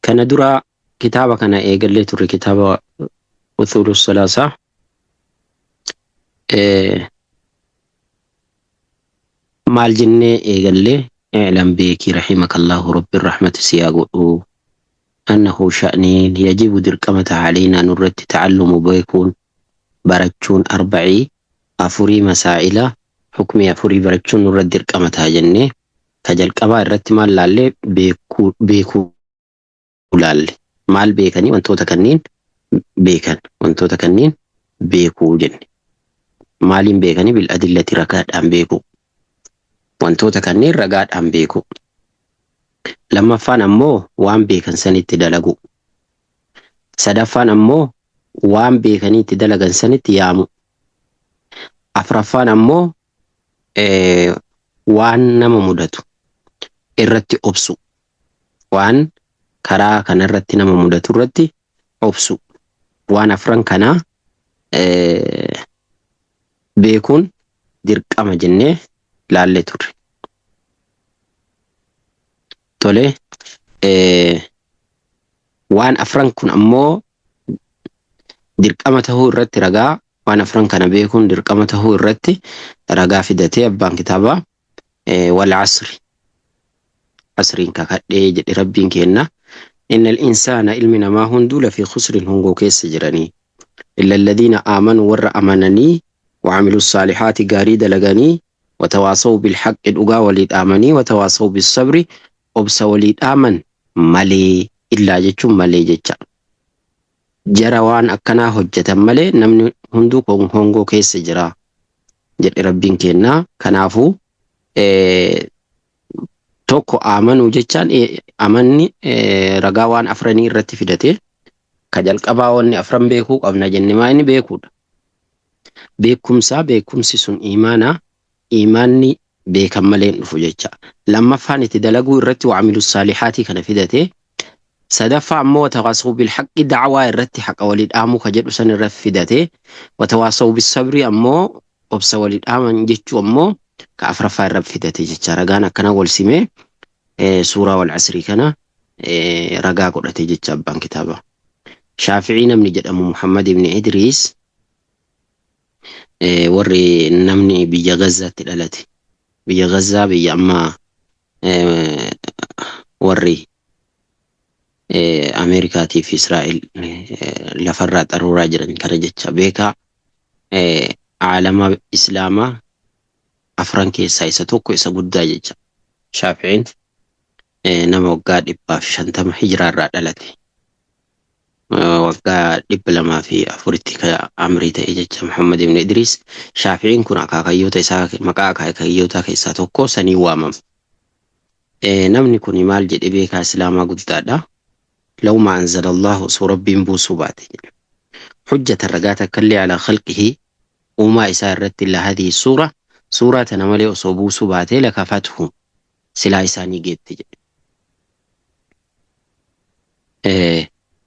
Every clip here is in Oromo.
Kana dura kitaaba kana eegallee turre, kitaaba Usuulu Salaasaa. Maal jennee eegallee? I'lam, beeki, rahimakallahu, rabbiin rahmata si haa godhu, annahu sha'niin yajibu dirqama taha aleynaa nurratti ta'allumu beekuun, barachuun, arbacii afurii masaa'ila hukmii afurii barachuun nurratti dirqama taha jennee. Ka jalqabaa irratti maal laallee? Beekuu, beekuu laalle. Maal beekanii? Wantoota kanniin beekan, wantoota kanniin beekuu jenne. Maaliin beekanii? Bil adillati, ragaadhaan beekuu. Wantoota kanneen ragaadhaan beekuu. Lammaffaan ammoo waan beekan sanitti dalaguu. Sadaffaan ammoo waan beekanii itti dalagan sanitti yaamuu. Afraffaan ammoo waan nama mudatu irratti obsu. Waan karaa kanarratti nama mudatu irratti obsu. Waan afran kanaa beekuun dirqama jennee laallee turre. Tole, waan afran kun ammoo dirqama tahuu irratti ragaa, waan afran kana beekuun dirqama tahuu irratti ragaa fidatee abbaan kitaabaa. Wal asri, asriin kakadhee jedhe rabbiin kenna, innal insaana, ilmi namaa hunduu, lafii khusrin, hongoo keessa jiranii, illa alladhiina aamanuu, warra amananii, وعملوا الصالحات, gaarii dalaganii, وتواصوا بالحق, dhugaa walii dhaamanii, وتواصوا بالصبر, obsa walii dhaaman malee. Illaa jechuun malee jecha. Jara waan akkanaa hojjetan malee namni hunduu hongoo keessa jira jedhe rabbiin kennaa. Kanaafuu tokko amanuu jechaan amanni ragaa waan afranii irratti fidate. Ka jalqabaa wanni afran beekuu qabna jenne maa inni? Beekuudha. Beekumsaa, beekumsi sun iimaanaa, iimaanni beekan malee hin dhufu jecha. Lammaffaan itti dalaguu irratti وعملوا الصالحات kana fidate. Sadaffaa ammoo وتواصوا بالحق, dacwaa irratti haqa walii dhaamuu ka jedhu san irratti fidate. وتواصوا بالصبر ammoo obsa walii dhaaman jechuu ammoo ka afraffaa irratti fidate jecha. Ragaan akkana wal simee suuraa wal asrii kana ragaa godhate jecha abbaan kitaabaa. Shaafi'ii namni jedhamu, Muhammad ibn Idriis, warri namni biyya Gazaatti dhalate. Biyya Gazaa, biyya amma warri Ameerikaatii fi Israa'el lafarraa xaruuraa jiran kana jecha. Beekaa aalama Islaamaa afran keessaa isa tokko, isa guddaa jecha. Shaafi'iin nama waggaa 150 hijiraarraa dhalate. Waggaa 204tti ka amrii ta'e jecha Muhammad ibn Idris. Shaafi'iin kun akaakayyoota isaa, maqaa akaakayyoota keessaa tokko sanii waamama. Namni kun maal jedhe? Beekaa Islaamaa guddaadha. لو ما أنزل الله, osoo rabbiin buusuu baate jedhe, حجة, ragaa takkallee, على خلقه, uumaa isaa irratti, إلا هذه السورة, suuraa tana malee osoo buusuu baate, لكفتهم, silaa isaanii geette jedhe.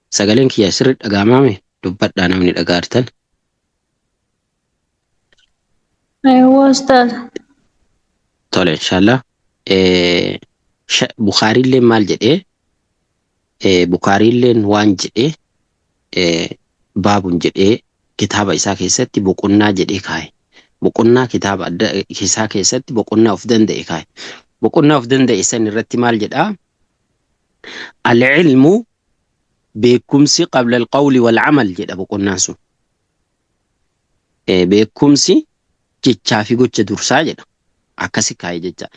Sagaleen kiyya sirri dhaga'amaame? Dubbadhaa namni dhagaartan. Aywa ustaaz. Tole, inshallah. Bukaariilleen maal jedhee? Bukaariilleen waan jedhee, baabun jedhee kitaaba isaa keessatti boqonnaa jedhee kaa'e. Boqonnaa kitaaba adda isaa keessatti boqonnaa of danda'e kaa'e. Boqonnaa of danda'e san irratti maal jedhaa? العلم, beekumsi, قبل القول والعمل jedha boqonnaan sun. Beekumsi jechaa fi gocha dursaa jedha. Akkasi kaa'e jecha.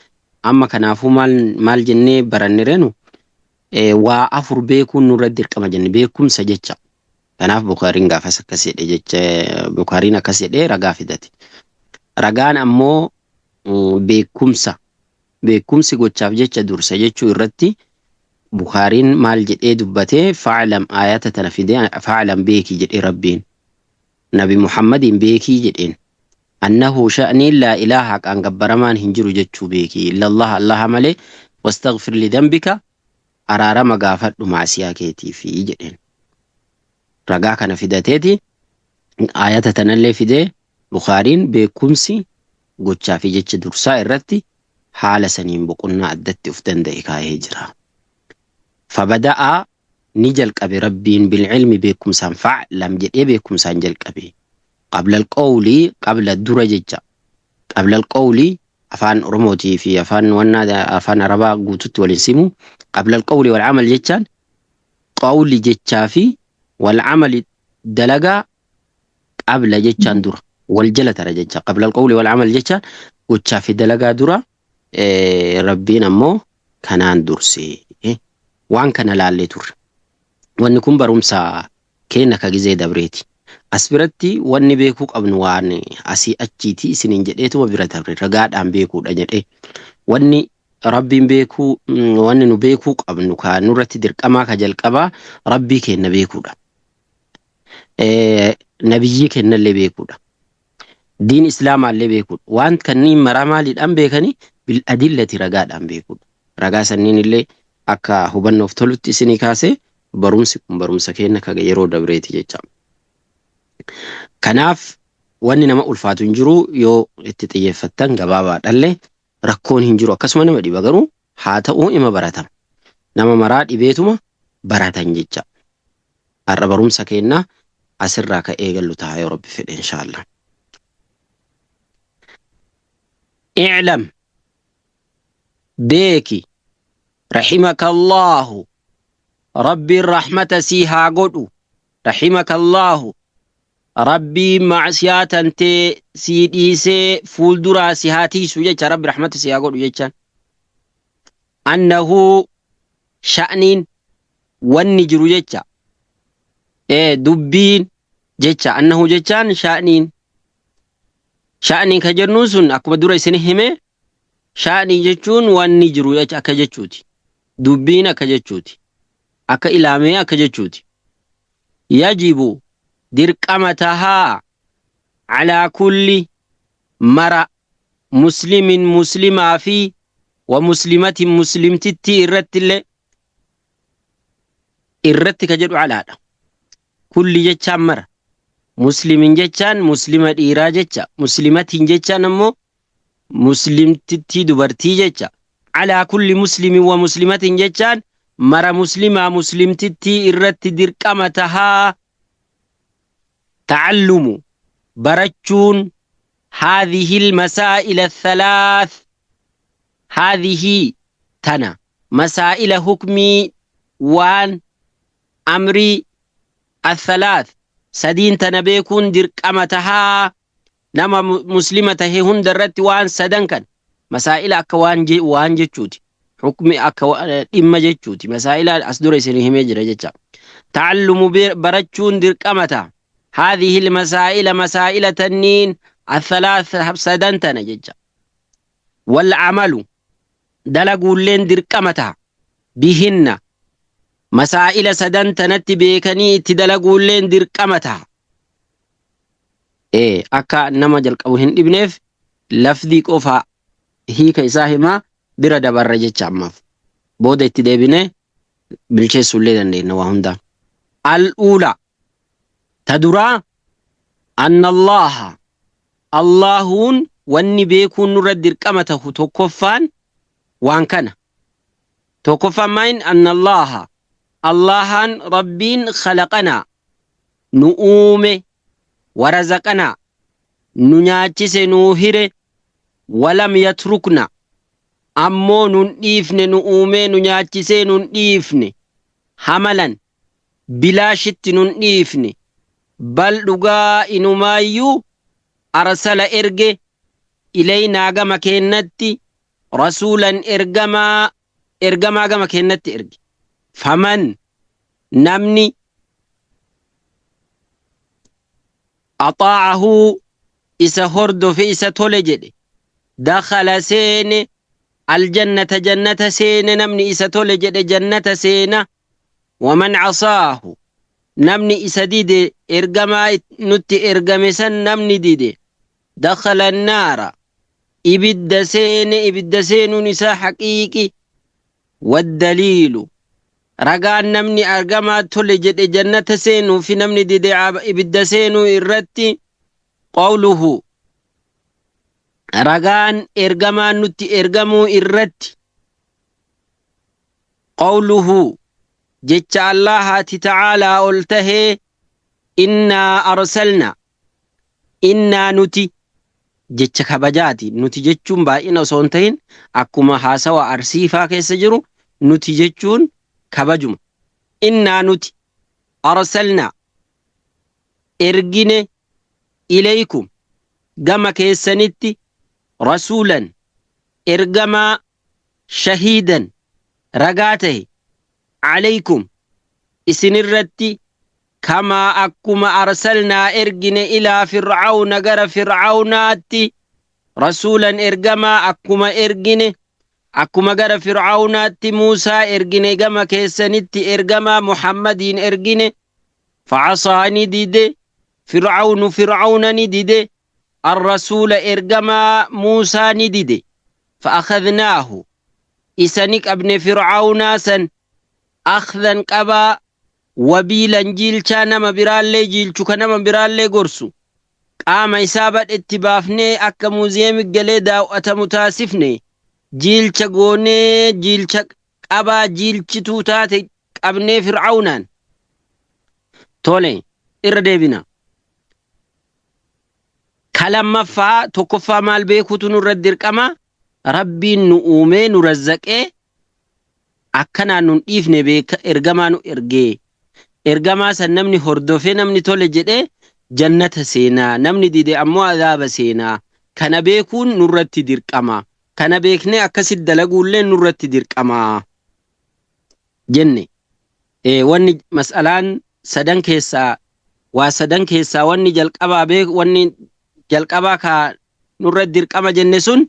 Amma kanaafuu maal maal jennee baranne reenu? Waa afur beekuun nurra dirqama jenne, beekumsa jecha. Kanaaf Bukaariin gaafas akkas jedhe jecha, Bukaariin akkas jedhee ragaa fidate. Ragaan ammoo beekumsa, beekumsi gochaaf jecha dursa jechuu irratti Bukaariin maal jedhee dubbatee? فاعلم, aayata tana fidee, فاعلم, beekii jedhee rabbiin. Nabi Muhammadiin beekii jedheen. أنه sha'niin لا إله, haqaan gabbaramaan hin jiru jechuu beekii, إلا الله, Allaha malee, واستغفر لذنبك, araarama gaafadhu maasiyaa keetiifi jedheen. Ragaa kana fidateeti aayata tanallee fidee Bukaariin beekumsi gochaa fi jecha dursaa irratti haala saniin boqonnaa addatti of danda'e kaa'ee jira. فبدأ Ni jalqabe Rabbiin bilcilmi beekumsaan fa'lam jedhee beekumsaan jalqabe. Qabla alqawli qabla dura jecha. Qabla alqawli afaan Oromootii fi afaan wannaa afaan Arabaa guututti waliin simu. Qabla alqawli wal amal jechaan qawli jechaa fi wal amali dalagaa qabla jechaan dura wal jala tara jecha. Qabla alqawli wal amal jechaan gochaa fi dalagaa dura Rabbiin ammoo kanaan durse. Waan kana laallee turre. Wanni kun barumsa keenna ka gizee dabreeti. As biratti wanni beekuu qabnu waan asii achiiti isiniin jedheetuma bira dabre ragaadhaan beekuudha jedhee. Wanni Rabbiin beekuu wanni nu beekuu qabnu ka nurratti dirqamaa ka jalqabaa Rabbii keenna beekuudha. Nabiyyii keennallee beekuudha. Diin Islaamaallee beekuudha. Waan kanniin maraa maaliidhaan beekanii bil adillati ragaadhaan beekuudha. Ragaa sanniin illee akka hubannoof tolutti isinii kaasee barumsi kun barumsa keenna ka yeroo dabreeti jecha. Kanaaf wanni nama ulfaatu hin jiru yoo itti xiyyeeffattan gabaabaadhallee rakkoon hin jiru akkasuma nama dhiba garuu haa ta'uu ima baratama. Nama maraa dhibeetuma baratan jecha. Har'a barumsa keenna asirraa ka eegallu ta'a yoo Rabbi fedhe inshaallah. I'lam beeki rahimaka Allahu Rabbiin rahmata sii haa godhu rahimaka Allahu Rabbiin macsiyaa tantee sii dhiisee fuulduraa si haa tiisu jecha Rabbi rahmata sii haa godhu jechaan. Annahu sha'niin wanni jiru jecha dubbiin jecha annahu jechaan sha'niin sha'niin ka jennuun sun akkuma dura isin hime sha'nii jechuun wanni jiru jecha akka jechuuti. Dubbiin akka jechuuti. Akka ilaamee akka jechuuti. Yajibu dirqama tahaa calaa kulli mara muslimin muslimaa fi wa muslimatin muslimtittii irrattillee irratti ka jedhu calaadha. Kulli jechaan mara. Muslimin jechaan muslima dhiiraa jecha. Muslimatiin jechaan ammoo muslimtittii dubartii jecha. Calaa kulli muslimin wa muslimatin jechaan mara muslimaa muslimtittii irratti dirqama tahaa ta'allumu barachuun haadhihi almasaa'ila athalath haadhihi tana masaa'ila hukmii waan amrii athalath sadiin tana beekuun dirqama tahaa nama muslima tahe hunda irratti waan sadan kan masaa'ila akka waan jechuuti. Hukmi akka dhimma jechuuti. Masaa'ila as dura isin himee jira jecha. Ta'allumu barachuun dirqama taha. Haadhihi almasaa'ila masaa'ila tanniin athalath sadan tana jecha. Wal amalu dalaguulleen dirqama taha. Bihinna masaa'ila sadan tanatti beekanii itti dalaguulleen dirqama taha. Akka nama jalqabu hin dhibneef lafdii qofa hiika isaa himaa bira dabarra jecha ammaaf. Booda itti deebinee bilcheessuullee dandeenya waa hundaa. Al-uula ta duraa anna Allaha Allaahuun wanni beekuun nurra dirqama tahu tokkoffaan waan kana. Tokkoffaan maayin anna Allaha Allahaan Rabbiin khalaqanaa nu uume warazaqanaa nu nyaachise nuu hire walam yatrukna ammoo nun dhiifne nu uumee nu nyaachisee nun dhiifne hamalan bilaashitti nun dhiifne bal dhugaa inumaayyuu arsala erge ilaynaa gama keennatti rasuulan ergamaa ergamaa gama keennatti erge faman namni axaa'ahu isa hordofe isa tole jedhe dakhala seene aljannata jannata seene namni isa tole jedhe jannata seena waman casaahu namni isa dide ergamaa nutti ergame san namni dide dakhala annaara ibidda seene ibidda seenuun isaa haqiiqi waddaliilu ragaan namni ergamaa tole jedhe jannata seenuu fi namni dide ibidda seenuu irratti qawluhu ragaan ergamaan nutti ergamuu irratti qawluhu Jecha Allahaati ta'aalaa ol tahee, innaa arsalna, innaa nuti, jecha kabajaati. Nuti jechuun baay'ina osoo hin tahin, akkuma haasawa Arsiifaa keessa jiru, nuti jechuun kabajuma. Innaa nuti, arsalna, ergine, ilaykum, gama keessanitti, rasuulan, ergamaa, shahiidan, ragaa tahe, alaykum, isinirratti, kamaa, akkuma, arsalnaa, ergine, ilaa fir'aawna, gara fir'aawnaatti, rasuulan, ergamaa akkuma ergine, akkuma gara fir'aawnaatti Muusaa ergine, gama keessanitti ergamaa Muhammadiin ergine. Facasaa, ni dide, fir'aawnu, fir'aawna ni dide, arrasuula, ergamaa Muusaa ni dide. Fa'akhadnaahu, isa ni qabne, fir'aawnaa san, akhdan, qabaa, wabiilan, jiilchaa nama biraallee jiilchu, ka nama biraallee gorsu. Qaama isaa badhetti baafnee akka muuziyeemi galee daaw'atamu taasifne. Jiilcha goonee, jiilcha qabaa jiilchituu taate qabnee fir'aawnaan. Tole, irra deebina. Ka lammaffaa, tokkoffaa maal beekuutu nurra dirqama? Rabbiin nu uumee nu razzaqee akkanaan nun dhiifne, beeka, ergamaa nu ergee. Ergamaa san namni hordofee, namni tole jedhee jannata seenaa, namni dide ammoo azaaba seenaa. Kana beekuun nurratti dirqama. Kana beeknee akkasit dalaguullee nurratti dirqama jenne. Wanni mas'alaan sadan keessaa, waa sadan keessaa, wanni jalqabaa beek, wanni jalqabaa ka nurratti dirqama jenne sun,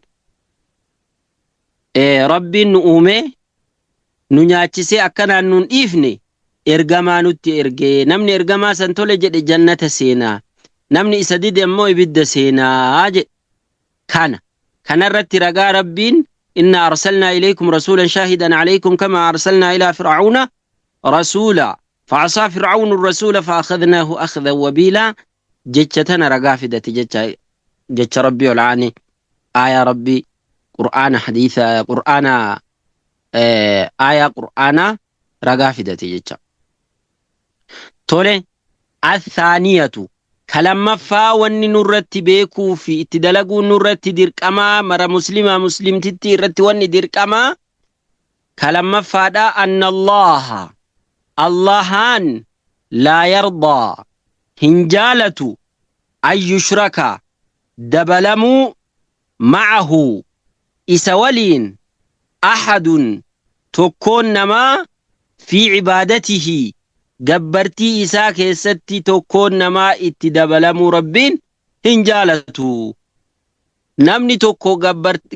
Rabbiin nu uumee nu nyaachisee akkanaan nun dhiifne, ergamaa nutti ergee, namni ergamaa san tole jedhe jannata seenaa, namni isa dide ammoo ibidda seenaa jedhe. Kana kanarratti ragaa Rabbiin inna arsalnaa ilaykum rasuulan shaahidan alaykum kama arsalnaa ilaa fir'auna rasuula fa'asaa fir'aunu rasuula fa'akhadnaahu akhdan wabiilaa jecha tana ragaa fidate jecha. Jecha Rabbii ol aane, aayaa Rabbii, Qur'aana, hadiisa Qur'aana, aayaa Qur'aanaa ragaa fidate jecha. Tole, athaaniyatu, ka lammaffaa, wanni nurratti beekuu fi itti dalaguun nurratti dirqamaa, mara muslimaa muslimtitti irratti wanni dirqamaa ka lammaffaadha, anna Allaha, Allahaan, laa yardaa, hin jaalatu, an yushraka, dabalamuu, ma'ahu, isa waliin, ahadun, tokkoon namaa, fi cibaadatihi, gabbartii isaa keessatti tokkoon namaa itti dabalamuu Rabbiin hin jaalatu. Namni tokko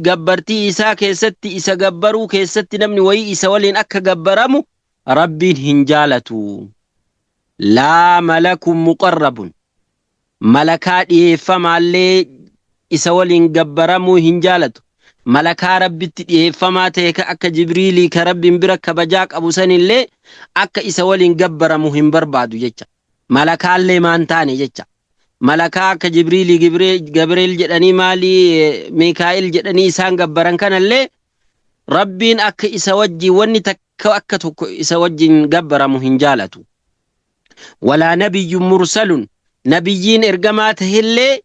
gabbartii isaa keessatti, isa gabbaruu keessatti, namni wayii isa waliin akka gabbaramu Rabbiin hin jaalatu. Laa malakun muqarrabun, malakaa dhiyeeffamaallee isa waliin gabbaramuu hin jaalatu. Malakaa Rabbitti dhiyeeffamaa ta'e, ka akka Jibriilii, ka Rabbiin bira kabajaa qabu sanillee akka isa waliin gabbaramu hin barbaadu jecha. Malakaallee maan taane jecha. Malakaa akka Jibriilii, Gabriel jedhanii, maalii, Mikaa'el jedhanii isaan gabbaran kanallee Rabbiin akka isa wajjin wanni takka akka tokko isa wajjin gabbaramu hin jaalatu. Walaa nabiyyun mursalun, nabiyyiin ergamaa tahellee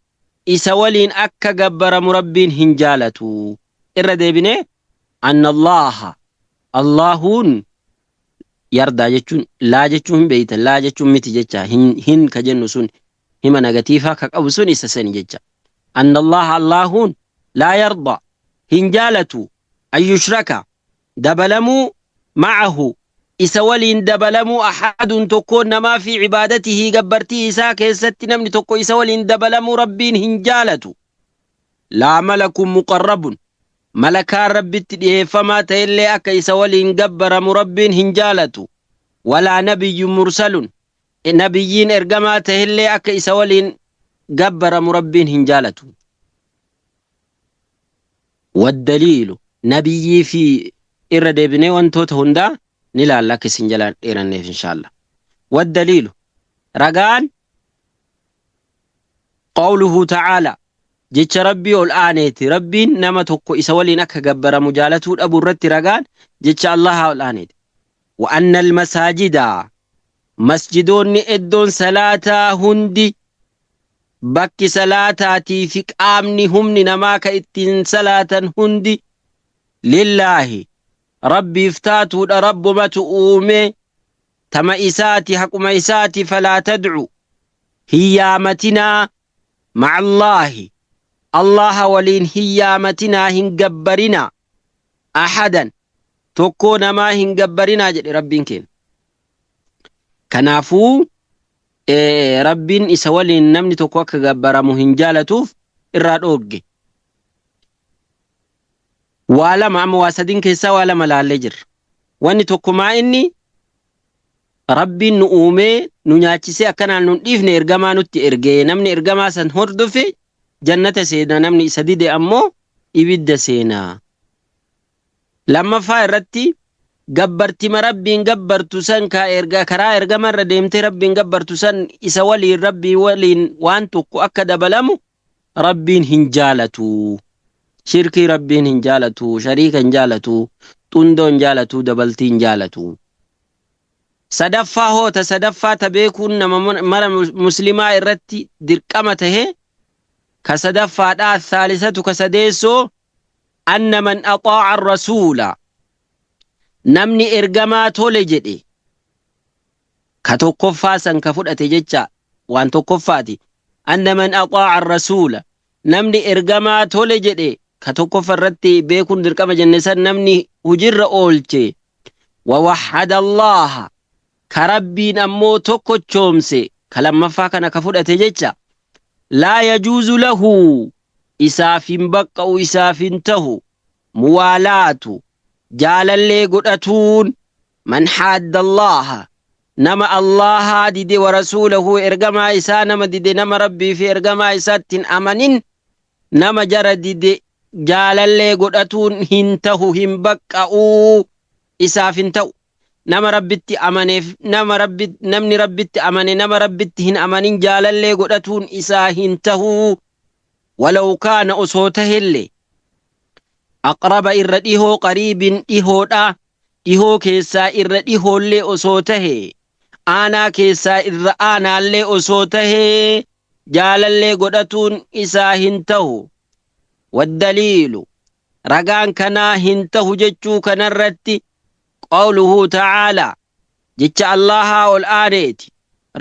isa waliin akka gabbaramu Rabbiin hin jaalatu. Irra deebinee, anna Allaha, Allahuun, yardaa jechuun laa jechuun hin beeytan, laa jechuun miti jecha, hin hin ka jennu sun, hima nagatiifaa ka qabu sun isa sani jecha. Anna Allaha, Allahuun, laa yarda, hin jaalatu, an yushraka, dabalamuu, ma'ahu, isa waliin dabalamuu, ahadun, tokkoon namaa, fi cibaadatihi, gabbartii isaa keessatti namni tokko isa waliin dabalamuu Rabbiin hin jaalatu. Laa malakun muqarrabun, malakaan Rabbitti dhiheeffamaa ta'ellee akka isa waliin gabbaramu Rabbiin hin jaalatu. Walaa nabiyyun mursalun, nabiyyiin ergamaa ta'ellee akka isa waliin gabbaramu Rabbiin hin jaalatu. Waddaliilu, nabiyyii fi irra deebinee wantoota hundaa ni laalla akka isin jalaan dheeranneef inshaalla. Waddaliilu, ragaan, qawluhu ta'aala, jecha Rabbii ol aaneeti. Rabbiin nama tokko isa waliin akka gabbaramu jaalatuu dhabu irratti ragaan jecha Allaha ol aaneeti. Wa anna almasaajida masjidoonni eddoon salaataa hundi bakki salaataatii fi qaamni humni namaa ka ittiin salaatan hundi lillaahi Rabbiif taatuudha Rabbumatu uume tama isaati haquma isaati falaa tadcu hin yaamatinaa macallaahi Allaha waliin hin yaamatinaa hin gabbarinaa ahadan tokkoo namaa hin gabbarinaa jedhe Rabbiin keenya. Kanaafuu Rabbiin isa waliin namni tokko akka gabbaramu hin jaalatuuf irraa dhoogge. Waa lama amma waa sadiin keessaa waa lama laallee jirra. Wanni tokko maa inni Rabbiin nu uumee nu nyaachisee akkanaan nu hin dhiifne ergamaa nutti ergee namni ergamaa san hordofe jannata seena namni isa dide ammoo ibidda seena. Lammaffaa irratti gabbartima Rabbiin gabbartu san ka erga karaa ergama irra deemtee Rabbiin gabbartu san isa waliin Rabbii waliin waan tokko akka dabalamu Rabbiin hin jaalatu. Shirkii Rabbiin hin jaalatu, shariika hin jaalatu, xundoo hin jaalatu, dabaltii hin jaalatu. Sadaffaa hoo ta sadaffaa ta beekuun nama mara muslimaa irratti dirqama tahe ka sadaffaadhaa athaalisatu ka sadeessoo anna man axaa'a arrasuula namni ergamaa tole jedhe ka tokkoffaa san ka fudhate jecha waan tokkoffaati anna man axaa'a arrasuula namni ergamaa tole jedhe ka tokkoffa irratti beekuun dirqama jenne san namni hujirra oolche wa wahhada Allaaha ka Rabbiin ammoo tokkochoomse ka lammaffaa kana ka fudhate jecha laa yajuuzu lahu isaaf hin baqqa'u isaaf hin tahu muwaalaatu jaalallee godhatuun man haadda Allaaha nama Allaahaa dide wa rasuulahu ergamaa isaa nama dide nama Rabbii fi ergamaa isaatti hin amanin nama jara dide jaalallee godhatuun hin tahu hin baqqa'uu isaaf hin ta'u nama Rabbitti amaneef nama Rabbi namni Rabbitti amane nama Rabbitti hin amanin jaalallee godhatuun isaa hin tahuu walaw kaana osoo tahellee aqraba irra dhihoo qariibin dhihoodha dhihoo keessaa irra dhihoollee osoo tahe aanaa keessaa irra aanaallee osoo tahee jaalallee godhatuun isaa hin tahu waddaliilu ragaan kanaa hin tahu jechuu kanarratti qawluhu ta'aalaa jecha Allaahaa ol aaneeti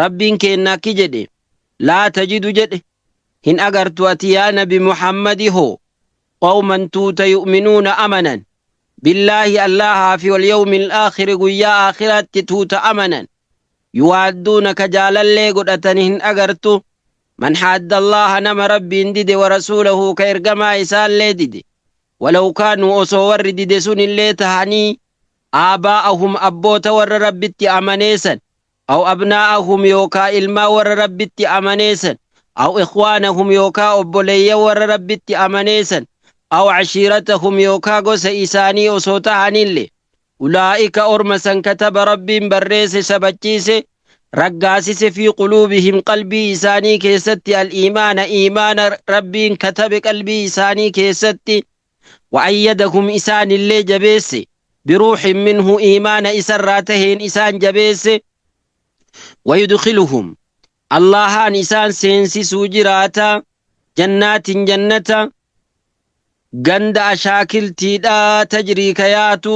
Rabbiin keenna akki jedhe laa tajidu jedhe hin agartu ati yaa nabi Muhammadi hoo qawman tuuta yu'minuuna amanan billaahi Allaahaa fi wal yawmil aakhiri guyyaa aakhiraatti tuuta amanan yuwaadduuna ka jaalallee godhatan hin agartu man haadda Allaaha nama Rabbiin dide wa rasuulahu ka ergamaa isaallee dide walaw kaanuu osoo warri dide sunillee tahanii aabaa'ahum abboota warra Rabbitti amanee san aw abnaa'ahum yookaa ilmaan warra Rabbitti amanee san aw ikhwaanahum yookaa obboleeyyan warra Rabbitti amanee san aw ashiiratahum yookaa gosa isaanii osoo tahanille ulaa'ika orma san kataba Rabbiin barreesse sabachiise raggaasise fi quluubihim qalbii isaanii keessatti al-iimaana iimaana Rabbiin katabe qalbii isaanii keessatti wa ayyadahum isaanillee jabeesse biruuhin minhu iimaana isarraa taheen isaan jabeesse wayudkiluhum Allahaan isaan seensisuu jiraata jannaatin jannata ganda ashaakiltiidha tajrii ka yaatu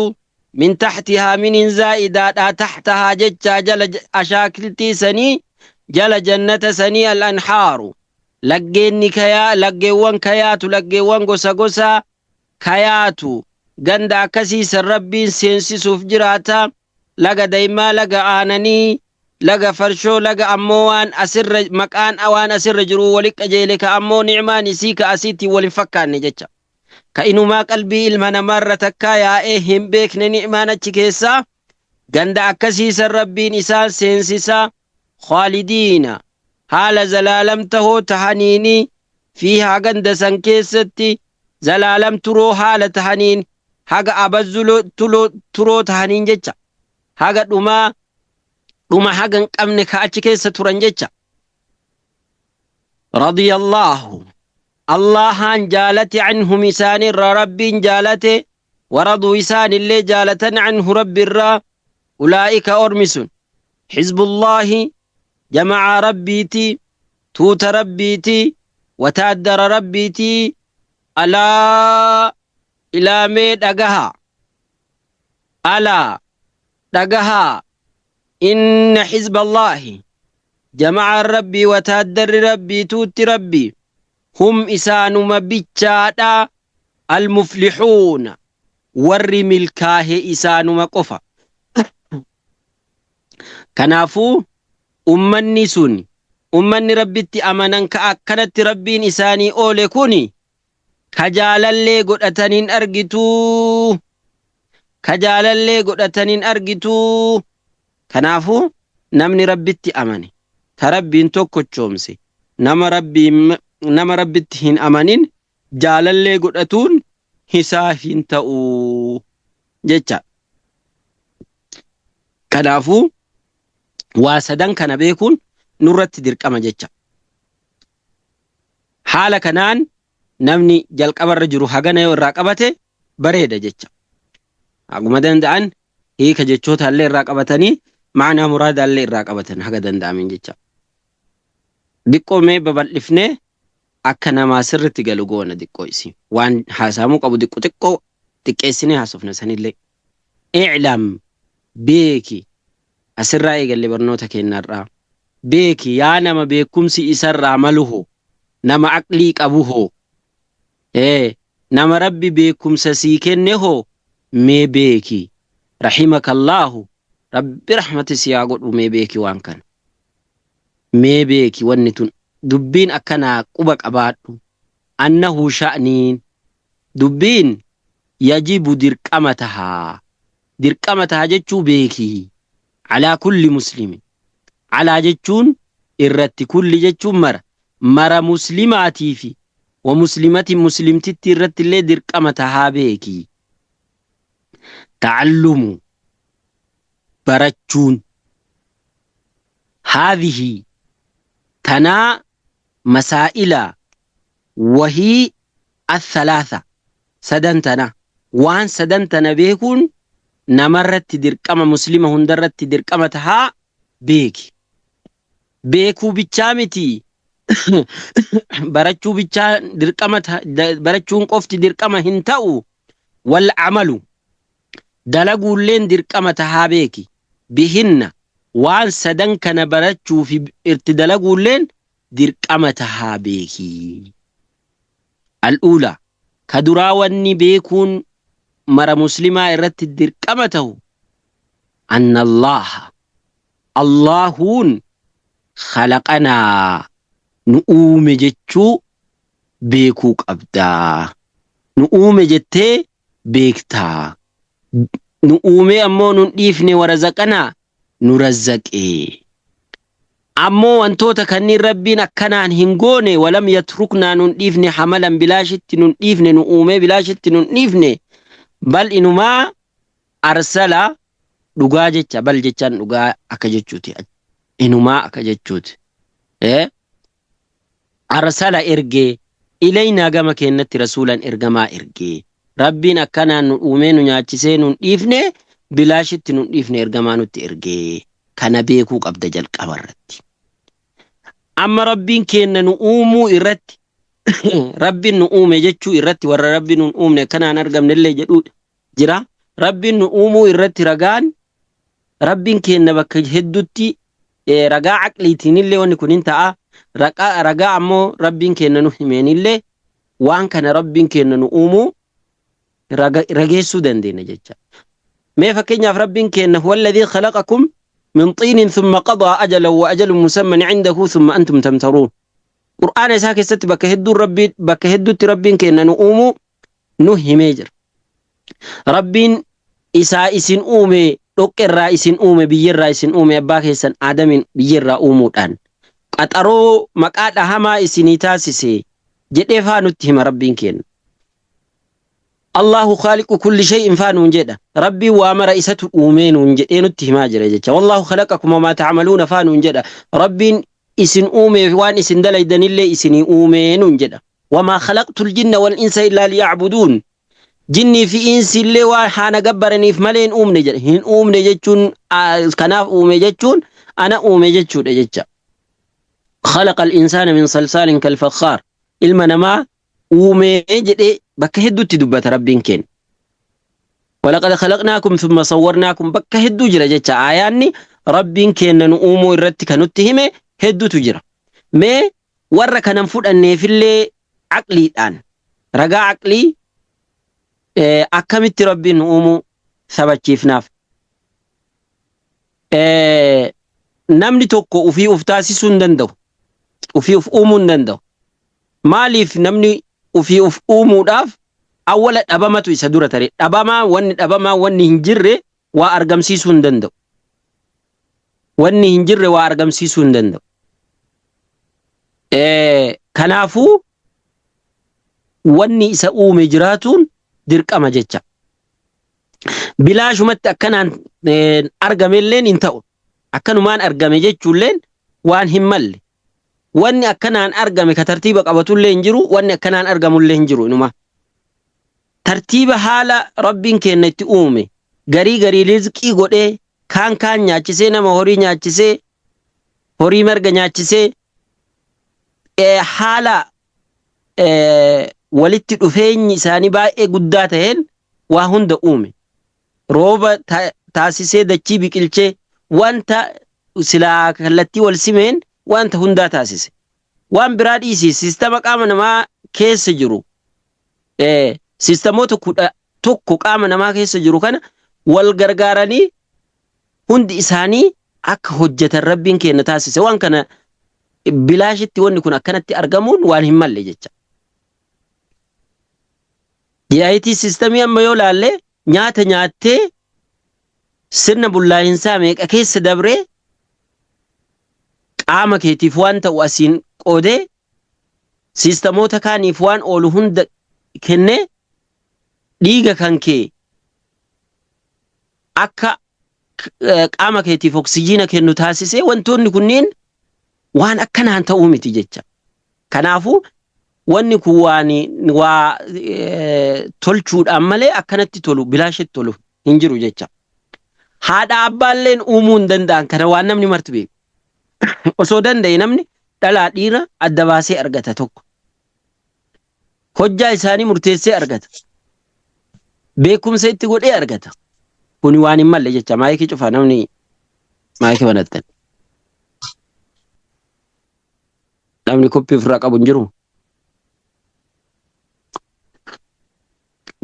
min taxtihaa minin zaa'idaadha taxtahaa jechaa jala ashaakiltii sanii jala jannata sanii al-anhaaru laggeenni kayaa laggeewwan kayaatu laggeewwan gosa gosaa kayaatu ganda akkasii san Rabbiin seensisuuf jiraata laga daymaa laga aananii laga farshoo laga ammoo waan asirra maqaan waan asirra jiru wali qajeele ka ammoo ni'maan isii ka asiitti wal hin fakkaanne jecha ka inumaa qalbii ilma namaarra takkaa yaa'ee hin beekne ni'maan achi keessaa ganda akkasii san Rabbiin isaan seensisaa khaalidiina haala zalaalam tahoo tahaniini fiihaa ganda san keessatti zalaalam turoo haala tahaniin haga abazzu turoo tahaniin jecha haga dhumaa dhuma haga hin qabne ka achi keessa turan jecha radiyallaahu Allahaan jaalate anhum isaanirraa Rabbiin jaalate waraduu isaanillee jaalatan anhu Rabbirraa. Ulaa'ika ormi sun xizbullaahi, jama'aa Rabbiiti, tuuta Rabbiiti, wataaddara Rabbiiti. Alaa ilaamee dhagaha, alaa dhagahaa, inna xizballaahi, jama'aan Rabbii, wataaddarri Rabbii, tuutti Rabbii, hum isaanuma bichaadha, almuflixuuna, warri milkaahe isaanuma qofa. Kanaafuu ummanni sun, ummanni Rabbitti amanan ka akkanatti Rabbiin isaanii oole kuni, ka jaalallee godhataniin argituu, ka jaalallee godhataniin argituu. Kanaafuu namni Rabbitti amane ka Rabbiin tokkochoomse, nama Rabbiin nama Rabbitti hin amanin jaalallee godhatuun isaa hin ta'u jecha. Kanaafuu waa sadan kana beekuun nurratti dirqama jecha. Haala kanaan namni jalqabarra jiru hagana yoo irraa qabate bareeda jecha. Haguma danda'an hiika jechoota illee irraa qabatanii, ma'anaa muraadaa illee irraa qabatan haga danda'amin jecha. Diqqoo mee babal'ifnee akka namaa sirritti galu goona diqqoo isii. Waan haasaamuu qabu diqqo xiqqoo xiqqeessinee haasofna sanillee. I'lam, beeki, asirraa eegalle barnoota keenyarraa. Beeki yaa nama beekumsi isarraa maluho, nama aqlii qabuho, nama Rabbi beekumsa sii kenne hoo, mee beeki, rahimakallaahu, Rabbi rahmati si haa godhu, mee beeki waan kana. Mee beeki, wanni tun dubbiin akkanaa quba qabaadhu. Annahu sha'niin dubbiin yajibu dirqama tahaa, dirqama taha jechuu beeki, alaa kulli muslimin, alaa jechuun irratti, kulli jechuun mara, mara muslimaatii fi wa muslimatin, muslimtitti irratti illee dirqama tahaa beeki. Ta'allumu, barachuun, haadhihi, tanaa, masaa'ila wahii, athalaatha, sadan tana, waan sadan tana beekuun namarratti dirqama, muslima hundarratti dirqama tahaa beeki. Beekuu bichaa miti, barachuu bichaa dirqama, barachuun qofti dirqama hin ta'u, wal amalu, dalaguulleen dirqama tahaa beeki, bihinna, waan sadan kana barachuu fi itti dalaguulleen dirqama tahaa beeki. Al'uulaa, ka duraa, wanni beekuun mara muslimaa irratti dirqama tahu, anna Allaaha, Allaahuun, khalaqanaa, nu uume jechuu beekuu qabdaa. Nu uume jettee beektaa. Nu uumee ammoo nun dhiifne, warazaqanaa, nu razzaqee. Ammoo wantoota kanneen Rabbiin akkanaan hin goone, walam yatruknaa, nun dhiifne, hamalan, bilaashitti nun dhiifne, nu uumee bilaashitti nun dhiifne, bal inumaa arsala, dhugaa jecha, bal jechaan dhugaa akka jechuuti, inumaa akka jechuuti. Arsala, ergee, ilaynaa, gama keennatti, rasuulan, ergamaa ergee. Rabbiin akkanaan nu uumee nu nyaachisee nun dhiifne, bilaashitti nun dhiifne, ergamaa nutti ergee. Kana beekuu qabda jalqaba irratti. Amma Rabbiin keenna nu uumuu irratti, Rabbiin nu uume jechuu irratti, warra Rabbiin nun uumne akkanaan argamnellee jedhuu jira. Rabbiin nu uumuu irratti ragaan Rabbiin keenna bakka hedduutti ragaa aqliitiinillee wanni kun hin ta'a. Ragaa ammoo Rabbiin keenna nu himeenillee waan kana Rabbiin keenna nu uumuu rageessuu dandeenya jecha. Mee fakkeenyaaf Rabbiin keenna huwa alladhii khalaqakum min xiinin thumma qadaa ajalan wa ajalun musamman cindahu thumma antum tamtaruun. Qur'aana isaa keessatti bakka hedduun Rabbii bakka hedduutti Rabbiin keenna nu uumuu nu himee jira. Rabbiin isaa isin uume, dhoqqerraa isin uume, biyyerraa isin uume, abbaa keessan Aadamiin biyyerraa uumuudhaan qaxaroo maqaa dhahamaa isinii taasise jedhee faa nutti hima Rabbiin kenna. Allahu khaaliqu kulli shay'in faa nuun jedha. Rabbiin waa mara isatu uumee nuun jedhee nutti himaa jira jecha. Wallahu khalaqakum wamaa ta'maluuna faa nuun jedha. Rabbiin isin uumee waan isin dalaydanillee isinii uumee nuun jedha. Wamaa khalaqtul jinna wal insa illaa liya'buduun. Jinnii fi insi illee waan haana gabbaraniif malee hin uumne jedhe. Hin uumne jechuun kanaaf uume jechuun ana uume jechuudha jecha. Khalaqa al-insaana min salsaalin kal-fakhaar. Ilma namaa uumee jedhee bakka hedduutti dubbata Rabbiin keenya. Walaqad khalaqnaakum thumma sawwarnaakum bakka hedduu jira jecha aayaanni Rabbiin keenya nu uumuu irratti kan nutti hime hedduutu jira. Mee warra kanan fudhanneefillee aqliidhaan ragaa aqlii akkamitti Rabbiin nu uumuu sabachiifnaaf. Namni tokko ufii uf taasisuu hin danda'u. Ufii uf uumuu hin danda'u. Maaliif namni ufii uf uumuudhaaf awwala dhabamatu isa dura tare. Dhabamaa wanni dhabamaa wanni hin jirre waa argamsiisuu hin danda'u. Wanni hin jirre waa argamsiisuu hin danda'u. Kanaafuu wanni isa uume jiraatuun dirqama jecha. Bilaashumatti akkanaan argamelleen hin ta'u. Akkanumaan argame jechuulleen waan hin malle. Wanni akkanaan argame ka tartiiba qabatullee hin jiru, wanni akkanaan argamullee hin jiru inuma. Tartiiba haala Rabbiin keenya itti uume garii garii rizqii godhee kaan kaan nyaachisee nama horii nyaachisee horii marga nyaachisee haala walitti dhufeenyi isaanii baay'ee guddaa ta'een waa hunda uume. Rooba taasisee dachii biqilchee wanta silaa kallattii wal simeen wanta hundaa taasise. Waan biraa dhiisii siistama qaama namaa keessa jiru siistamoota 11 qaama namaa keessa jiru kana wal gargaaranii hundi isaanii akka hojjetan Rabbiin keenya taasise. Waan kana bilaashitti wanni kun akkanatti argamuun waan hin malle jecha. DIT siistamii amma yoo laalle nyaata nyaattee sirna bullaa'insaa meeqa keessa dabree qaama keetiif waan ta'u asiin qoodee siistamoota kaaniif waan oolu hunda kennee dhiiga kan kee akka qaama keetiif oksijiina kennu taasisee wantoonni kunniin waan akkanaan ta'uu miti jecha. Kanaafuu wanni kun waan waa tolchuudhaan malee akkanatti tolu bilaashitti tolu hin jiru jecha. Haadha abbaalleen uumuu hin danda'an kana waan namni marti beeku. Osoo danda'e namni dhalaa dhiira adda baasee argata tokko. Hojjaa isaanii murteessee argata. Beekumsa itti godhee argata. Kuni waan hin malle jecha maayikii cufaa namni maayikii banattan. Namni koppii ofirraa qabu hin jiru.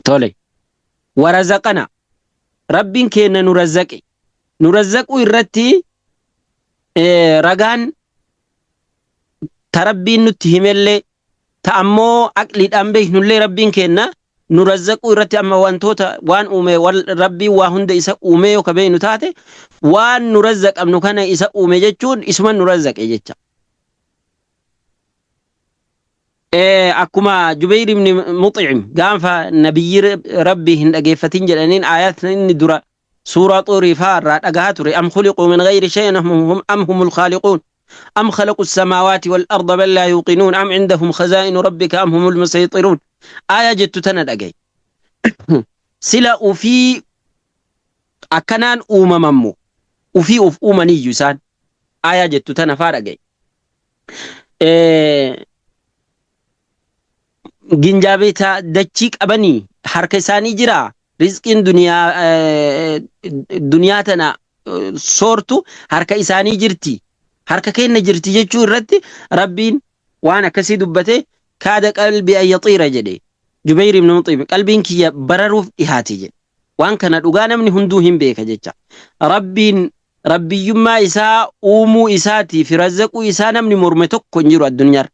Tole. Warazaqana. Rabbiin keenya nu razzaqe. Nu razzaquu irratti ragaan ta Rabbiin nutti himellee ta ammoo aqliidhaan beeknullee Rabbiin keenya nu razzaquu irratti amma wantoota waan uume Rabbiin waa hunda isa uumee yoo ka beeknu taate waan nu razzaqamnu kana isa uume jechuun isuma nu razzaqe jecha. Akkuma Jubayr ibn Mux'im gaafa nabiyyi Rabbii hin dhageeffatin jedhaniin ayatni inni dura suuraa Xuurii fa'aa irraa dhagahaa ture am khuliquu min ghayri shay'in am humul khaaliquun am khalaqu samaawaati wal arda bal laa yuuqinuun am cindahum khazaa'inu rabbika am humul musayxiruun aayaa jettu tana dhagaye. Sila ufii akkanaan uumamammo ufii of uumaniyyu isaan aayaa jettu tana faa dhagaye. Ginjaabeeta dachii qabanii harka isaanii jira rizqiin duniyaa duniyaa tana soortu harka isaanii jirti harka keenya jirti jechuu irratti Rabbiin waan akkasii dubbate kaada qalbi an yaxiira jedhe Jubayr ibn Muxiim qalbiin kiyya bararuuf dhihaate jedhe waan kana dhugaa namni hunduu hin beeka jecha Rabbiin Rabbiyyummaa isaa uumuu isaatii fi razzaquu isaa namni morme tokko hin jiru addunyaarra.